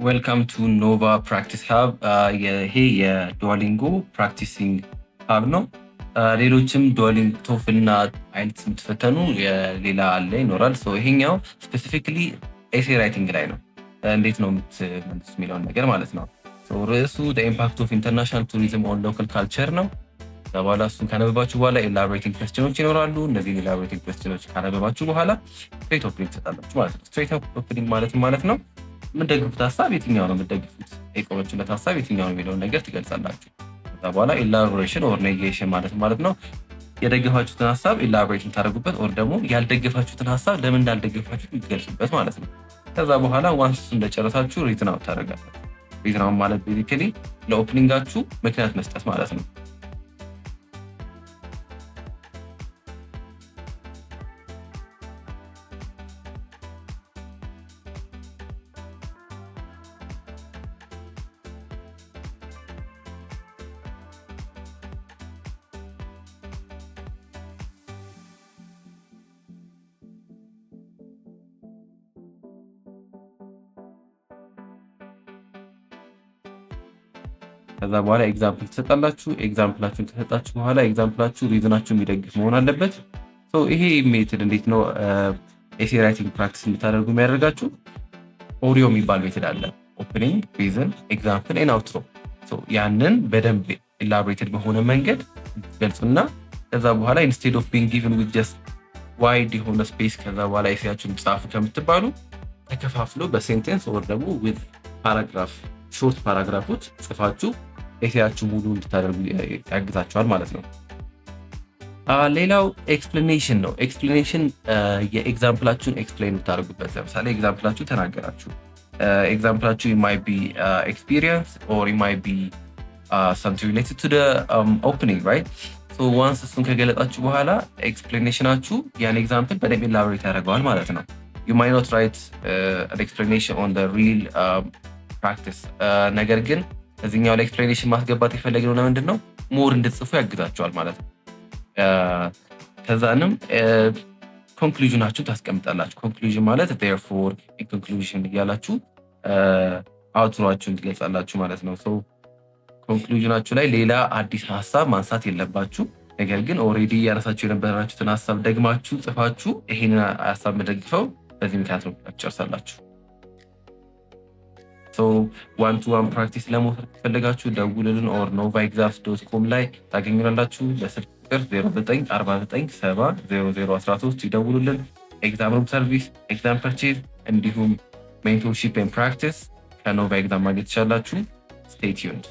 Welcome to Nova Practice Hub። ይሄ የ Duolingo practicing hub ነው። ሌሎችም Duolingo፣ TOEFL እና IELTS የምትፈተኑ ሌላ አለ ይኖራል። ይሄኛው specifically essay writing ላይ ነው። እንዴት ነው የምትመልሱት የሚለውን ነገር ማለት ነው። ርዕሱ impact of international tourism on local culture ነው። ከዛ በኋላ እሱን ካነበባችሁ በኋላ elaborating question ኦች ይኖራሉ። እነዚህን elaborating question ኦች ካነበባችሁ በኋላ straight opening ትሰጣላችሁ ማለት ነው። Straight opening ማለት ነው የምትደግፉት ሀሳብ የትኛው ነው፣ የምትደግፉት የቆመችለት ሀሳብ የትኛው ነው የሚለውን ነገር ትገልጻላችሁ። ከዛ በኋላ elaboration or negation ማለት ነው የደገፋችሁትን ሀሳብ elaborate የምታደርጉበት or ደግሞ ያልደገፋችሁትን ሀሳብ ለምን እንዳልደገፋችሁት የምትገልጹበት ማለት ነው። ከዛ በኋላ once እንደጨረሳችሁ reason out ታደርጋላችሁ። Reason out ማለት basically ለ opening ኣችሁ ምክንያት መስጠት ማለት ነው። ከዛ በኋላ example ትሰጣላችሁ። Example ኣችሁን ከሰጣችሁ በኋላ example ኣችሁ reason ኣችሁ የሚደግፍ መሆን አለበት። ይሄ method እንዴት ነው essay writing practice እንድታደርጉ የሚያደርጋችሁ? OREO የሚባል method አለ። Opening፣ reason፣ example and outro። ያንን በደንብ elaborated በሆነ መንገድ ገልጹና ከዛ በኋላ instead of being given with just wide የሆነ space ከዛ በኋላ essay ያችሁን ጻፉ ከምትባሉ ተከፋፍሎ በ sentence or ደግሞ with paragraph፣ short paragraph ኦች ጽፋችሁ essay ያችሁ ሙሉ እንድታደርጉ ያግዛችኋል ማለት ነው። ሌላው explanation ነው። Explanation የ example ኣችሁን explain የምታደርጉበት፣ ለምሳሌ example ኣችሁ ተናገራችሁ። Example ኣችሁ might be experience or might be something related to opening, right? Once እሱን ከገለጣችሁ በኋላ explanation ኣችሁ ያን example በደንብ elaborate ያደርገዋል ማለት ነው። You might not write explanation on real practice፣ ነገር ግን እዚኛው ላይ explanation ማስገባት የፈለግነው ለምንድን ነው? More እንድትጽፉ ያግዛችኋል ማለት ነው። ከዛንም conclusion ኣችሁን ታስቀምጣላችሁ። Conclusion ማለት therefore፣ conclusion እያላችሁ outro ኣችሁን ትገልጻላችሁ ማለት ነው። Conclusion ኣችሁ ላይ ሌላ አዲስ ሀሳብ ማንሳት የለባችሁ። ነገር ግን already ያነሳችሁ የነበራችሁትን ሀሳብ ደግማችሁ ጽፋችሁ ይሄንን ሀሳብ መደግፈው በዚህ ምክንያት ነው ጨርሳላችሁ። One to one practice ለመውሰድ ከፈለጋችሁ ደውሉልን or novaexams.com ላይ ታገኙናላችሁ። በስልክ ቁጥር 0949700013 ይደውሉልን። Exam room service፣ exam purchase እንዲሁም mentorship and practice ከ Nova Exam ማግኘት ትችላላችሁ። Stay tuned.